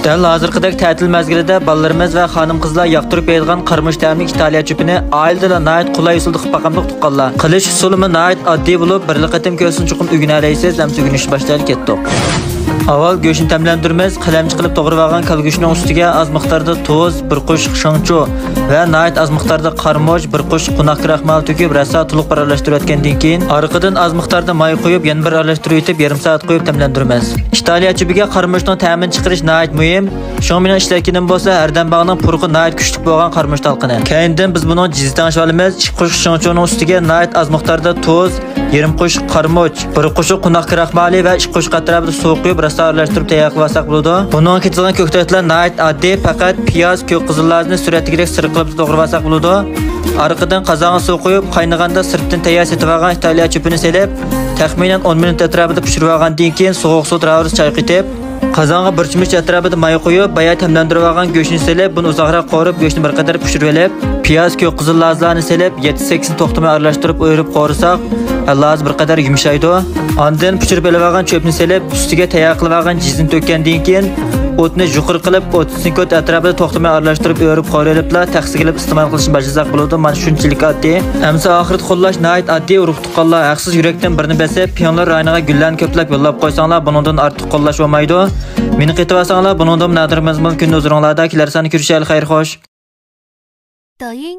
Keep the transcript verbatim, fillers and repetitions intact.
دەل ھازىرقىدەك تەتىل مەزگىلىدە بالىلىرىمىز ۋە خانىم-قىزلار ياقتۇرۇپ يەيدىغان قارىمۇچ تەملىك ئىتالىيە چۆپىنى ئائىلىدىلا ناھايىتى قولاي ئۇسۇلدا قىلىپ باقامدۇق، تۇغقانلار؟ قىلىش ئۇسۇلىمۇ ناھايىتى ئاددىي بولۇپ، بىرلا قېتىم كۆرسىڭىز چوقۇم ئۆگىنەلەيسىز. ئەمسە ئۆگىنىشنى باشلايلى، كەتتۇق. ئاۋۋال گۆشنى تەملەندۈرىمىز. قەلەمچە قىلىپ توغرىۋالغان كالا گۆشىنىڭ ئۈستىگە ئاز مىقداردا تۇز، بىر قوشۇق شاڭچۇ ۋە ناھايىتى ئاز مىقداردا قارىمۇچ، بىر قوشۇق قوناق كراخمالى تۆكۈپ، راسا تولۇق بىر ئارىلاشتۇرۇۋەتكەندىن كېيىن، ئارقىدىن ئاز مىقداردا ماي قويۇپ، يەنە بىر ئارىلاشتۇرۇۋېتىپ، يېرىم سائەت قويۇپ تەملەندۈرىمىز. ئىتالىيە چۆپىگە قارىمۇچنىڭ تەمىنى چىقىرىش ناھايىتى مۇھىم. شۇڭا مېنىڭ ئىشلەتكىنىم بولسا ھەردەم باغنىڭ پۇرىقى ناھايىتى كۈچلۈك بولغان قارىمۇچ تالقىنى. كەينىدىن بىز بۇنىڭ جىزى تەڭشىۋالىمىز. ئىككى قوشۇق شاڭچۇنىڭ ئۈستىگە ناھايىتى ئاز مىقداردا تۇز، يېرىم قوشۇق قارىمۇچ، بىر قوشۇق قوناق كراخمالى ۋە ئىككى قوشۇق ئەتراپىدا سۇ قۇيۇپ، راسا ئارىلاشتۇرۇپ تەييار قىلىۋالساق بولىدۇ. بۇنىڭغا كېتىدىغان كۆكتاتلار ناھايىتى ئاددىي، پەقەت پىياز، كۆك قىزىل لازىنى سۈرەتتىكىدەك سىرىق قىلىپ توغرىۋالساق بولىدۇ. ئارقىدىن قازانغا سۇ قۇيۇپ، قاينىغاندا سىرتتىن تەييار سېتىۋالغان ئىتالىيە چۆپىنى سېلىپ، تەخمىنەن ئون مىنۇت ئەتراپىدا پىشۇرۇۋالغاندىن كېيىن، سوغۇق سۇ راۋۇرۇس چايقىتىپ، قازانغا بىر چۆمۈچ ئەتراپىدا ماي قۇيۇپ، بايا تەملەندۈرۈۋالغان گۆشنى سېلىپ، بۇنى ئۇزاقراق قورۇپ، گۆشنى بىر قەدەر پىشۇرۇۋېلىپ، پىياز، كۆك قىزىل لازىلارنى سېلىپ، يەتتە سەككىزنى توختىماي ئارىلاشتۇرۇپ ئويۇپ قورۇساق، ھازىر بىر قەدەر يۇمشايدۇ. ئاندىن پىشۇرۇپ ئېلىۋالغان چۆپنى سېلىپ، ئۈستىگە تەييار قىلىۋالغان جىزىنى تۆككەندىن كېيىن، ئوتنى يۇقىرى قىلىپ، ئوتتۇز سېكۇنت ئەتراپىدا توختىماي ئارىلاشتۇرۇپ ئۆرۈپ قورۇۋېلىپلا تەخسىگە ئېلىپ ئىستېمال قىلىشنى باشلىساق بولىدۇ. مانا شۇنچىلىك ئاددىي. ئەمسە ئاخىرىدا قوللاش ناھايىتى ئاددىي، ئۇرۇق تۇغقانلار، ھەقسىز يۈرەكتىن بىرنى بېسىپ، پىڭلار رايونىغا گۈللەرنى كۆپلەپ يوللاپ قويساڭلار، بۇنىڭدىن ئارتۇق قوللاش بولمايدۇ. مېنى قېتىۋالساڭلار، بۇنىڭدىن نادىر مەزمۇن كۈندە ھۇزۇرۇڭلاردا. كېلەر ساندا كۆرۈشەيلى، خەير خوش. 抖音、